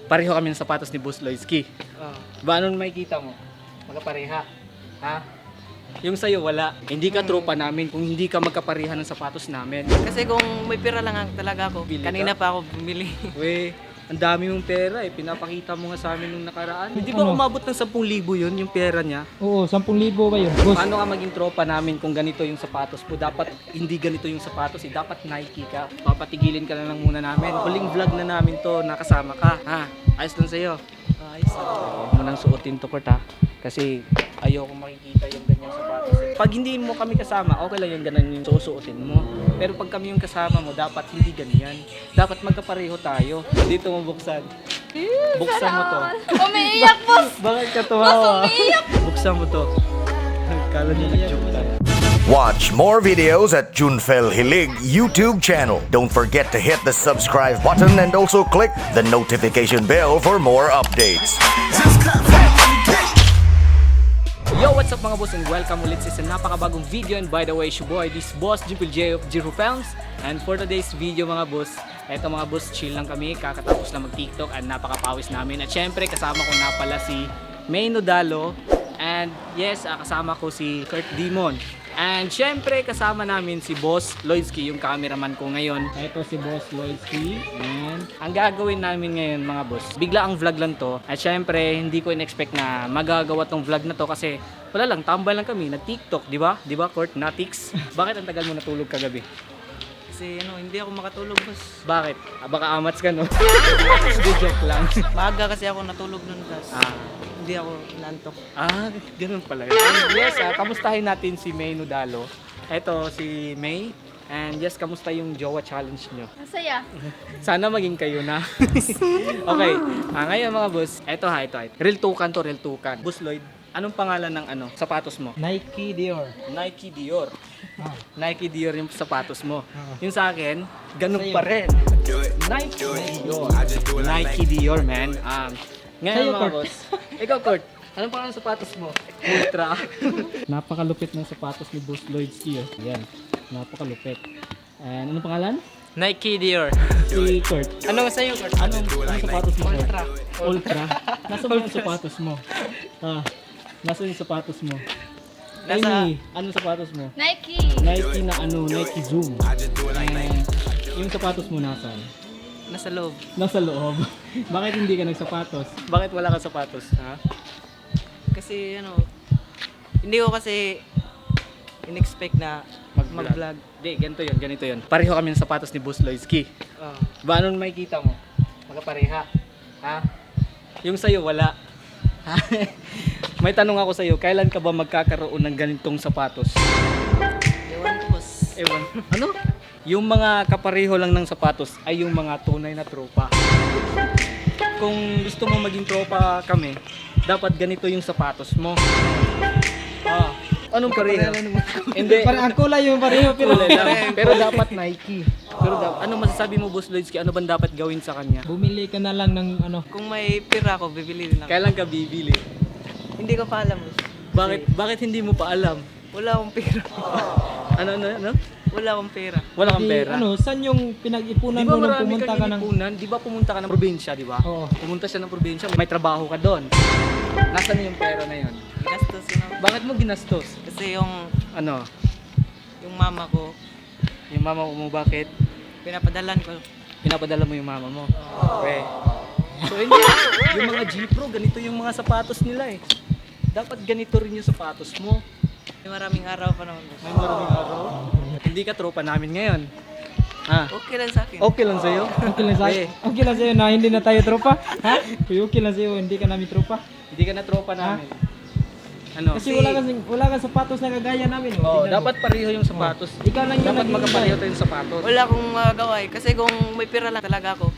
Pareho kami ng sapatos ni Boss Loyski. Oh. Ba, anong makikita mo? Magkapareha. Ha? Yung sa'yo, wala. Hindi ka tropa namin kung hindi ka magkapareha ng sapatos namin. Kasi kung may pera lang talaga ako, Bili ka? kanina pa ako bumili. We, ang dami mong pera eh. Pinapakita mo nga sa amin nung nakaraan. Hindi ba Ano? umabot ng 10,000 yun, yung pera niya? Oo, 10,000 ba yun? Boss, Paano ka maging tropa namin kung ganito yung sapatos po? Dapat hindi ganito yung sapatos eh. Dapat Nike ka. Papatigilin ka na lang muna namin. Huling vlog na namin to, nakasama ka. Ha? Ayos lang sa'yo. Ayos. Huwag mo nang suotin to, Kurt, ha? Kasi ayoko makikita yung ganyang sapatos eh. Pag hindi mo kami kasama, okay lang yung ganun yung susuotin mo. Pero pag kami yung kasama mo, dapat hindi ganyan. Dapat magkapareho tayo. Dito mo buksan. Buksan mo to. Umiiyak, boss! Bakit ka tumawa? Buksan mo to. Kala niya nag-joke tayo. Watch more videos at Junfel Hilig YouTube channel. Don't forget to hit the subscribe button and also click the notification bell for more updates. Yo, what's up, mga boss, and welcome ulit sa isang napakabagong video. And by the way, it's your boy, this boss, Jupil J of Jiro Films. And for today's video, mga boss, eto mga boss, chill lang kami, kakatapos lang mag-TikTok and napakapawis namin. At syempre, kasama ko na pala si May Nodalo. And yes, kasama ko si Kurt Demon. And syempre, kasama namin si Boss Lloydsky, yung cameraman ko ngayon. Ito si Boss Lloydsky. And ang gagawin namin ngayon, mga boss, bigla ang vlog lang to. At syempre, hindi ko in-expect na magagawa tong vlog na to kasi wala lang, tambay lang kami, nag-TikTok, di ba? Di ba, Kurt? Natix? Bakit ang tagal mo natulog kagabi? Kasi ano, hindi ako makatulog, boss. Bakit? Baka amats ka, no? Hindi, joke lang. Maaga kasi ako natulog nun, tas hindi ako nantok. Ah, ganun pala yun. And yes, kamustahin natin si May Nudalo. Ito si May. And yes, kamusta yung jowa challenge nyo? Masaya. Sana maging kayo na. Okay. Ngayon, mga boss, eto ha, ito. Ito. Real tukan to, real tukan. Boss Lloyd, anong pangalan ng ano, sapatos mo? Nike Dior. Nike Dior. Ah. Nike Dior yung sapatos mo. Ah. Yung sa akin, ganun Sa'yo. pa rin. Nike Dior. Nike Dior, man. Ngayon Sa'yo, mga Kurt. boss. Ikaw, Kurt. Anong pangalan ng sapatos mo? Ultra. Napakalupit ng sapatos ni Boss Lloyd Ski. Oh. Yan. Napakalupit. And anong pangalan? Nike Dior. Si Kurt. Ano sa'yo, Kurt? Anong sapatos mo, Kurt? Ultra. Ultra? Nasaan ba yung sapatos mo? Ah, nasaan yung sapatos mo? Nasa- Amy, anong sapatos mo? Nike! Nike na ano, Nike Zoom. Eh, yung sapatos mo nasaan? Nasa loob. Nasa loob. Bakit hindi ka nagsapatos? Bakit wala kang sapatos, ha? Kasi ano, hindi ko kasi in-expect na Mag-vlog. mag-vlog. Hindi, ganito yun, ganito yun. Pareho kami ng sapatos ni Boss Loyski. Oh. Ba, anong makikita mo? Magkapareha. Ha? Yung sa'yo, wala. Ha? May tanong ako sa'yo, kailan ka ba magkakaroon ng ganitong sapatos? Ewan ko, boss. Ewan. Ano? Yung mga kapareho lang ng sapatos ay yung mga tunay na tropa. Kung gusto mo maging tropa kami, dapat ganito yung sapatos mo. Ah, anong pareho? Hindi. Parang ang kulay yung pareho pero Kulay lang. Pero dapat Nike. Pero dapat, ano masasabi mo, Boss Lloydsky? Ano bang dapat gawin sa kanya? Bumili ka na lang ng ano. Kung may pera ako, bibili din ako. Kailan ka bibili? Hindi ko pa alam, boss. Bakit bakit hindi mo pa alam? Wala akong pera. Ano ano ano? Wala akong pera. Wala kang Di, pera. ano, saan yung pinag-ipunan Di ba mo nung marami pumunta kang ka ng inipunan? Di ba pumunta ka ng probinsya, di ba? Oo. Pumunta siya ng probinsya, may trabaho ka doon. Nasaan yung pera na yun? Ginastos ko na. Bakit mo ginastos? Kasi yung Ano? yung mama ko, Yung mama mo, bakit? pinapadalan ko. Pinapadala mo yung mama mo. Okay. So hindi, yung mga G-Pro, ganito yung mga sapatos nila eh. Dapat ganito rin yung sapatos mo. May maraming araw pa naman, boss. May maraming araw. Hindi ka tropa namin ngayon. Ah, Okay lang sa akin. okay lang sa'yo? Okay lang sa'yo. Eh, Okay lang sa'yo na hindi na tayo tropa. Ha? Uy, okay lang sa'yo, hindi ka namin tropa. Hindi ka na tropa namin. Ano? Kasi wala kang sapatos na kagaya namin. Oh, Oh, tignan mo. dapat pareho yung sapatos. Ikaw lang yung Dapat nag-iiba magkapareho eh. tayo yung sapatos. Wala akong magagawa eh. Kasi kung may pera lang talaga ako,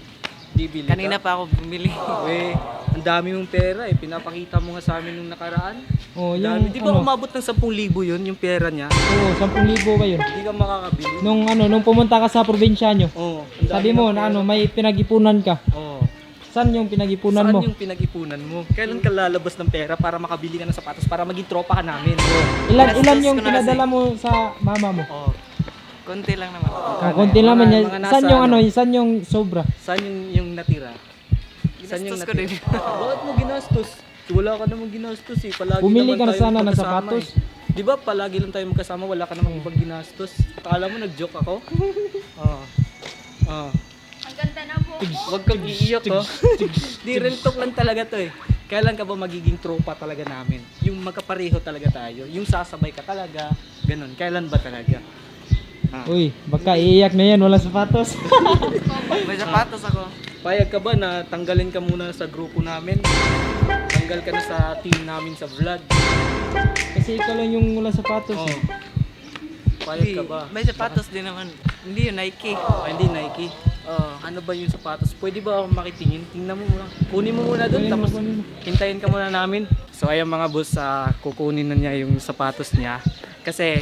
Bibili ka. kanina pa ako bumili. We, ang dami mong pera eh. Pinapakita mo nga sa amin nung nakaraan. Oh, Dami. yung Di ba ano, umabot ng 10,000 yun, yung pera niya? Oo, 10,000 ba yun? Hindi ka makakabili. Nung ano, nung pumunta ka sa probinsya nyo, Oo. Ang dami sabi mo ng na pera. ano, may pinag-ipunan ka. Oo. Saan yung pinag-ipunan Saan mo? yung pinag-ipunan mo? Kailan ka lalabas ng pera para makabili ka ng sapatos para maging tropa ka namin? Ilan Gastos ilan yung ko na kasi. pinadala mo sa mama mo? Oo. Konti lang naman. Ah, konti lang Mga- yan. mga nasa Saan yung ano? ano, saan yung sobra? Saan yung natira? Saan yung Ginastos ko natira? din. Bakit mo ginastos? Wala ka namang ginastos eh. Palagi Bumili naman ka na tayong sana ng magkasama sapatos. eh. Di ba palagi lang tayo magkasama, wala ka namang ibang ginastos. Akala mo nag-joke ako? Oo. Oo. Ang ganda na po. Huwag kang iiyak, oh. Di, real talk lang talaga to eh. Kailan ka ba magiging tropa talaga namin? Yung magkapareho talaga tayo. Yung sasabay ka talaga. Ganun. Kailan ba talaga? Uy, baka iiyak na yan, walang sapatos. May sapatos ako. Payag ka ba na tanggalin ka muna sa grupo namin? Tanggal ka na sa team namin sa vlog. Kasi ikaw lang yung walang sapatos Oh. eh. Payag Hindi, ka ba? may sapatos din naman. Hindi yun Nike. Ah, hindi Nike. Oo. Ano ba yung sapatos? Pwede ba ako makitingin? Tingnan mo muna. Kunin mo muna doon Kunin mo, tapos kunin mo. hintayin ka muna namin. So ayan mga boss, kukunin na niya yung sapatos niya. Kasi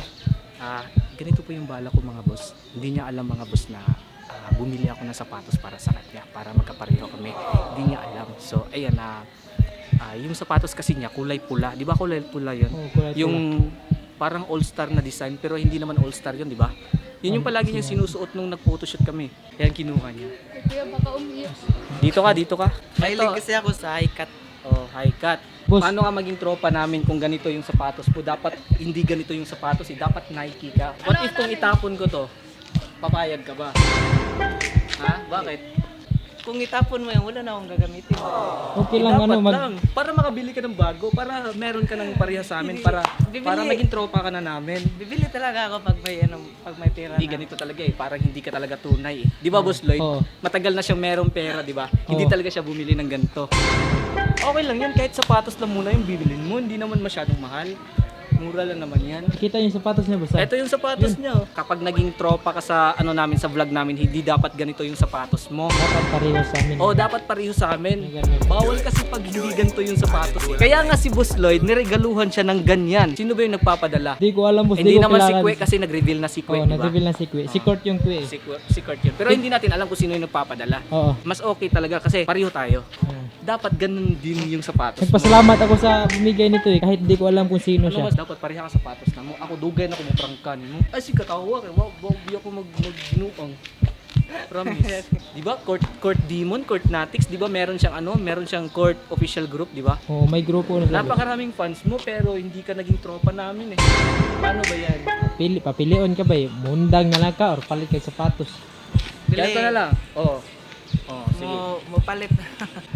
ganito po yung bala ko, mga boss. Hindi niya alam, mga boss, na bumili ako ng sapatos para sa kanya para magkapareho kami. Hindi niya alam. So ayan na yung sapatos kasi niya kulay pula. 'Di ba kulay pula 'yun? Oo, kulay pula. Yung parang all-star na design pero hindi naman all-star 'yun, 'di ba? Yun yung palagi niyang sinusuot nung nag-photoshoot kami. Yan kinuha niya. Kuya, baka umiyak. Dito ka, dito ka. Mahilig Ito. kasi ako sa high cut. Oh, high cut. Boss. Paano ka maging tropa namin kung ganito yung sapatos po? Dapat hindi ganito yung sapatos eh. Dapat Nike ka. What if kung itapon ko to? Papayag ka ba? Ha? Bakit? Kung itapon mo yan, wala na akong gagamitin. Okay lang, Eh, dapat ano, mag... lang. Para makabili ka ng bago, para meron ka ng pareha sa amin, para Bibili. para maging tropa ka na namin. Bibili talaga ako pag may ano, pag may pera Hindi na. ganito talaga eh. Parang hindi ka talaga tunay eh. Di ba, Boss Lloyd? Oo. Matagal na siyang merong pera, di ba? Hindi Oo. talaga siya bumili ng ganito. Okay lang yan. Kahit sapatos lang muna yung bibilin mo. Hindi naman masyadong mahal. Mura lang naman yan. Kita yung sapatos niya, basta. Ito yung sapatos niya, oh. Kapag naging tropa ka sa ano namin, sa vlog namin, hindi dapat ganito yung sapatos mo. Dapat pareho sa amin. Oh, dapat pareho sa amin. Ganun. Bawal kasi pag hindi ganito yung sapatos eh. Kaya nga si Boss Lloyd, niregaluhan siya ng ganyan. Sino ba yung nagpapadala? Hindi ko alam, boss. Hindi Di ko naman si kilala. Kwe kasi nag-reveal na si Kwe, Oo, di ba? nag-reveal na si Kwe. Si Kurt yung Kwe eh. Si Kurt yun. Pero hindi natin alam kung sino yung nagpapadala. Oo. Mas okay talaga kasi pareho tayo. Oo. Dapat ganun din yung sapatos mo. Nagpasalamat ako sa bumigay nito eh, kahit di ko alam kung sino Ano siya. mas dapat pareha ka sapatos na mo. Ako dugay na kumuprangkan mo. Ay si katawa kay wow, wow, di ako mag magbinuang. Promise. 'Di ba? Court Court Demon, Court Natics, 'di ba? Meron siyang ano, meron siyang court official group, 'di ba? Oo, may grupo na sila. Napakaraming fans mo pero hindi ka naging tropa namin eh. Paano ba 'yan? Pili, papilion ka ba eh? Mundang na lang ka or palit kay sapatos. Bili. Ganito na lang. Oo. Oo, sige. Mo palit.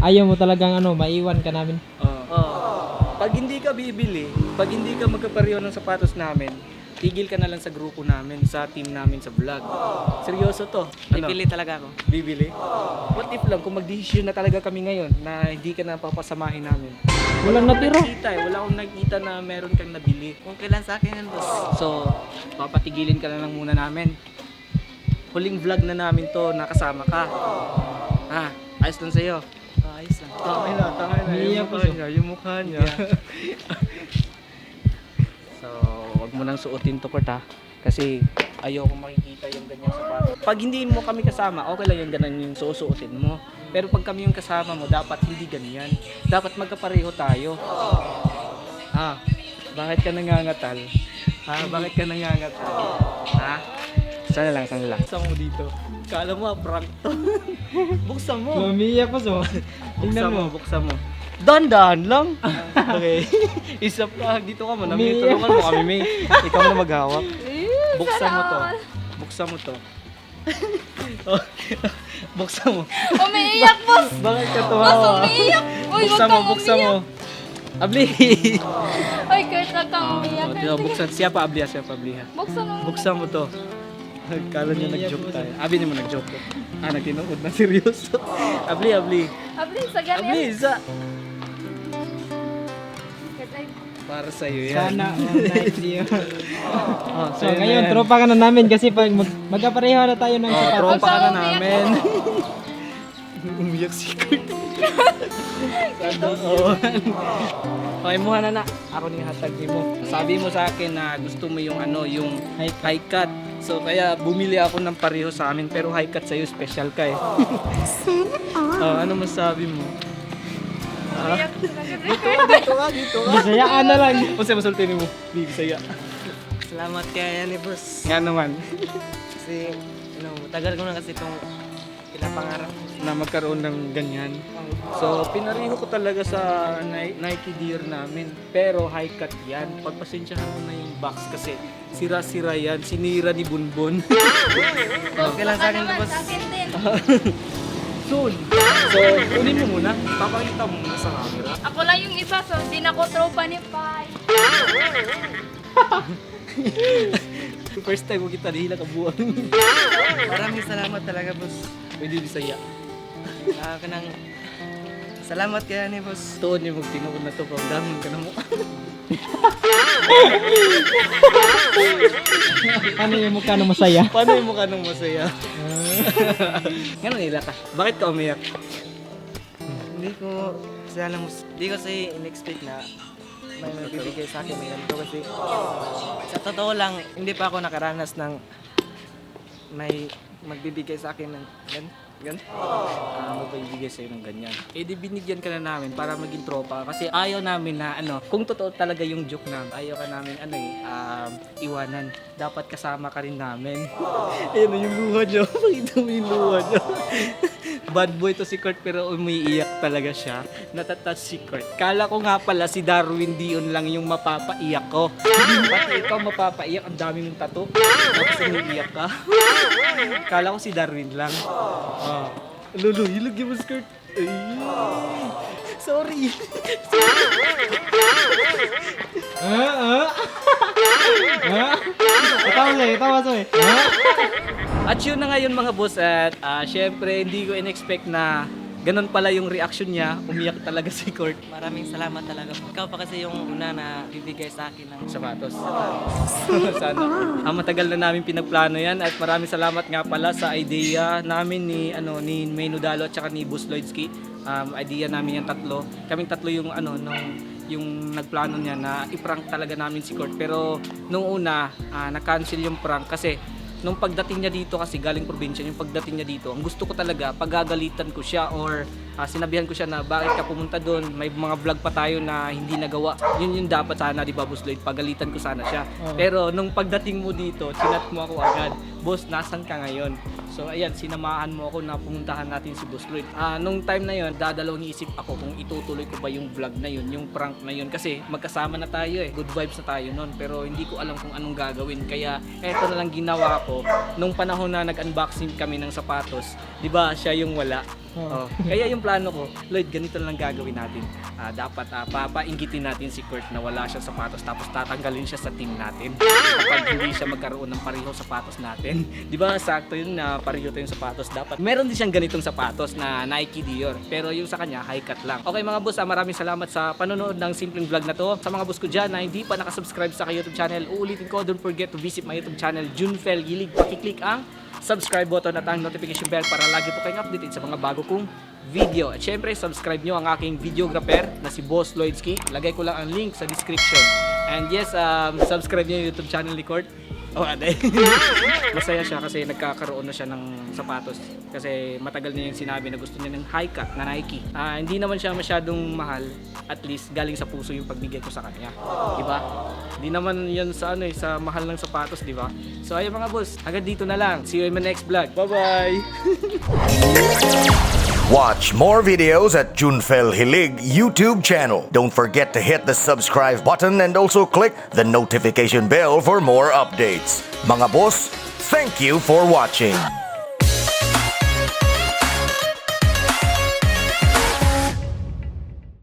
Ayaw mo talagang ano, maiwan ka namin. Oo. Oo. Pag hindi ka bibili, pag hindi ka magkapareho ng sapatos namin, tigil ka na lang sa grupo namin, sa team namin sa vlog. Seryoso to. Ano? Bibili talaga ako. Bibili? What if lang kung mag-decision na talaga kami ngayon na hindi ka na papasamahin namin? Walang Wala akong natira. nakita eh. Wala akong nakita na meron kang nabili. Okay lang sa akin yan, boss. So, papatigilin ka na lang muna namin. Huling vlog na namin to, nakasama ka. Ha? Ayos lang sa'yo. Oh, ayos lang. Tangay na, tangay na. Yung mukha niya, yung mukha niya. So, wag mo nang suotin to, Kurt, ha? Kasi ayoko makikita yung ganyan sapatos. Pag hindi mo kami kasama, okay lang yung ganun yung susuotin mo. Pero pag kami yung kasama mo, dapat hindi ganyan. Dapat magkapareho tayo. Ah, bakit ka nangangatal? Ha, bakit ka nangangatal? Ha? Sana lang, sana lang. Buksan mo dito. Kala mo, ah, prank to. Buksan mo. Umiiyak pa so. Buksan Tingnan mo, mo. buksan mo. Dandahan lang. Okay. Isa pa, dito ka muna. May Umiiyak. tulungan mo kami, May. Ikaw na maghawak. Buksan mo to. Buksan mo to. Oh, buksan mo. Umiiyak, boss! Bakit ka Boss, tumawa? umiiyak! Uy, Buksan wag mo, kang buksan mo. umiyak! Abli. Uy, Kurt, wag kang umiyak. Oh, dito, buksan. Siya pa, abli, ha, siya pa, abli, ha. Buksan mo. Buksan mo to. Kala niya Umiiyak nag-joke po tayo. Abi niya mo nag-joke. Ah, nagtinuod na seryoso. Abli, abli. Abli, sa ganyan. Abli, isa. Kurt, ay, Para sa'yo yan. Sana all night you. Oh, So sa'yo na ngayon, yan. tropa ka na namin kasi pag magkapareho na tayo ng Oh, sapatos. tropa ka na Huwag kang umiyak. namin. Umiyak si Kurt. Oo. Okay, muha na na. Ako ni hatag ni mo. Sabi mo sa akin na gusto mo yung ano, yung High cut. high cut. So kaya bumili ako ng pareho sa amin pero high cut sa'yo special ka eh. Oh, ano masabi mo? Umiiyak talaga si Dito ka, dito ka, dito ka. Bisayaan na lang. Unsa masulti nimo? Di Bisaya. Salamat kay ni boss. Nga naman. Kasi, ano, matagal ko na kasi itong pinapangarap. na magkaroon ng ganyan. So, pinareho ko talaga sa Nike Dior namin. Pero high cut yan. Pagpasensyahan mo na yung box kasi sira-sira yan. Sinira ni Bunbun. Okay lang sa akin to, Naman, boss. sa akin din. Soon! So, kunin mo muna. Papakita mo muna sa camera. Ako lang yung isa, so hindi na ako tropa ni Pai. First time mo kita nihila ka buwang. Maraming salamat talaga, boss. Pwede Bisaya. Ah, kanang salamat kaya ni boss. Tuon niyo magtinuod na to. Pagdamon ka na mo. Ano yung mukha na masaya? Paano yung mukha ng masaya? Ngano nila ka? Bakit ka umiyak? Hindi ko kasi alam, boss. Hindi ko kasi in-expect na may magbibigay sa akin ng ganito kasi sa totoo lang, hindi pa ako nakaranas ng may magbibigay sa akin ng gan. Ah, magbibigay sa'yo ng ganyan. Eh di binigyan ka na namin para maging tropa kasi ayaw namin na ano, kung totoo talaga yung joke namin, ayaw ka namin ano eh, iwanan. Dapat kasama ka rin namin. Ayan na yung luha niya. Pakita mo yung luha niya. Bad boy to si Kurt pero umiiyak talaga siya. Natatouch si Kurt. Kala ko nga pala si Darwin Dion lang yung mapapaiyak ko. Pati ikaw mapapaiyak. Ang dami mong tattoo. Tapos umiiyak ka. Kala ko si Darwin lang. Ah. Lolo, hilog yung skirt. Ay. Sorry. Ah, ah. Ah. Itawa sa'yo, itawa sa'yo. Ah. At yun na ngayon, mga boss, at syempre hindi ko in-expect na ganun pala yung reaction niya. Umiyak talaga si Kurt. Maraming salamat talaga. Ikaw pa kasi yung una na bibigay sa akin ng Sapatos. Sana. Matagal na namin pinagplano yan at maraming salamat nga pala sa idea namin ni ano ni May Nudalo at saka ni Bus Lloydski. Idea namin yung tatlo. Kaming tatlo yung ano nung yung nagplano niya na i-prank talaga namin si Kurt. Pero nung una, na-cancel yung prank kasi nung pagdating niya dito kasi galing probinsya, yung pagdating niya dito, ang gusto ko talaga pagagalitan ko siya or sinabihan ko siya na bakit ka pumunta doon, may mga vlog pa tayo na hindi nagawa. Yun yung dapat sana, di ba, Boss Lloyd? Pagalitan ko sana siya. Pero nung pagdating mo dito, chinat mo ako agad. "Boss, nasan ka ngayon?" So ayan, sinamahan mo ako na pumuntahan natin si Boss Lloyd. Nung time na yon, dadalawang isip ako kung itutuloy ko ba yung vlog na yun, yung prank na yun. Kasi magkasama na tayo eh. Good vibes na tayo nun. Pero hindi ko alam kung anong gagawin. Kaya eto na lang ginawa ko. Nung panahon na nag-unboxing kami ng sapatos, di ba siya yung wala? Oo. Oh. Kaya yung plano ko, "Lloyd, ganito na lang gagawin natin. Dapat papainggitin natin si Kurt na wala siyang sapatos tapos tatanggalin siya sa team natin kapag hindi siya magkaroon ng pareho sapatos natin." Di ba sakto yun na pareho tayong sapatos? Dapat meron din siyang ganitong sapatos na Nike Dior. Pero yung sa kanya, high cut lang. Okay mga boss, maraming salamat sa panonood ng simpleng vlog na to. Sa mga boss ko dyan na hindi pa nakasubscribe sa aking YouTube channel, uulitin ko, don't forget to visit my YouTube channel, Junfel Gilig. Pakiclick ang subscribe button at ang notification bell para lagi po kayong updated sa mga bago kong video. At syempre, subscribe nyo ang aking videographer na si Boss Lloydski. Lagay ko lang ang link sa description. And yes, subscribe nyo yung YouTube channel ni Kurt. Oh, aday. Masaya siya kasi nagkakaroon na siya ng sapatos. Kasi matagal niya yung sinabi na gusto niya ng high cut na Nike. Hindi naman siya masyadong mahal. At least galing sa puso yung pagbigay ko sa kanya. Di ba? Di naman yan sa ano eh, sa mahal ng sapatos, di ba? So ayun mga boss, hanggang dito na lang. See you in my next vlog. Bye-bye! Watch more videos at Junfel Hilig YouTube channel. Don't forget to hit the subscribe button and also click the notification bell for more updates. Mga boss, thank you for watching.